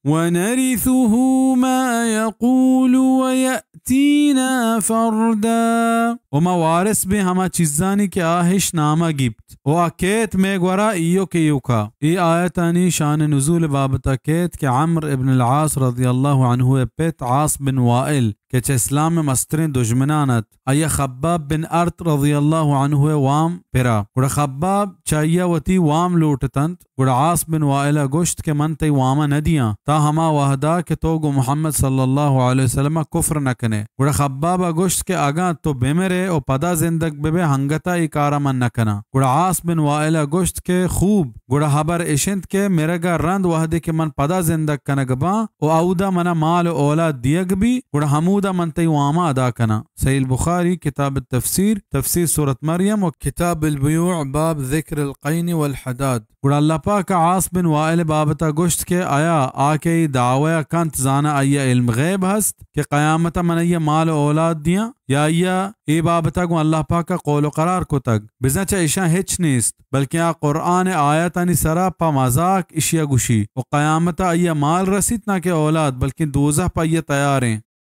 ونرثه ما يقول ويأتينا فردا۔ و ما وارث بیں ہما چیزانی کہ آ اش نامہ گیپت، و آ کیت مئے گورا ایوک ایوکا۔ اے آیتانی شان نزول بابتا کیت کہ عمرو ابن العاص رضی اللہ عنہ ء پت عاص بن وائل کہ چہ اسلام ء مستریں دژمنان ات، آئی ء خباب بن ارت رضی اللہ عنہ ء وام پرا۔ گڑا خباب چہ آئی ء وتی وام لوٹتنت۔ گڑا عاص بن وائل ء گوشت کہ من تئی وام ء نہ دیاں، تاں ہما وہدا کہ تو گوں محمد صلی اللہ علیہ وسلم ء کفر نہ کن ئے۔ گڑا خباب ء گوشت کہ اگاں تو بہ مر ئے و پدا زندگ بہ بئے، انگت ء اے کار ء من نہ کناں۔ گڑا عاص بن وائل ء گوشت کہ خوب، گڑا ہبر اش انت کہ مرگ ء رند وہدے کہ من پدا زندگ کنگ باں و اودا من ء مال و اولاد دیگ بی، گڑا ہمودا من تئی وام ء ادا کناں۔ صحیح البخاری، کتاب التفسیر، تفسیر سورۃ مریم و کتاب البیوع، باب ذکر القین والحداد۔ گڑا اللہ پاک ء عاص بن وائل ء بابت ء گوشت کہ آیا آ کہ اے دعوی ء کنت زاناں آئی ء علم غیب ہست کہ قیامت ء من آئی ء مال و اولاد دیاں، یا آئی ء اے بابت ء گوں اللہ پاک ء قول و قرار کتگ؟ بزاں چہ اشاں ہچ نیست، بلکیں آ قرآن ء آیاتانی سرا پہ مزاک اشی ء گوشی و قیامت ء آئی ء مال رسیت ناں کہ اولاد، بلکیں دوزہ پہ آئی ء تیاریں۔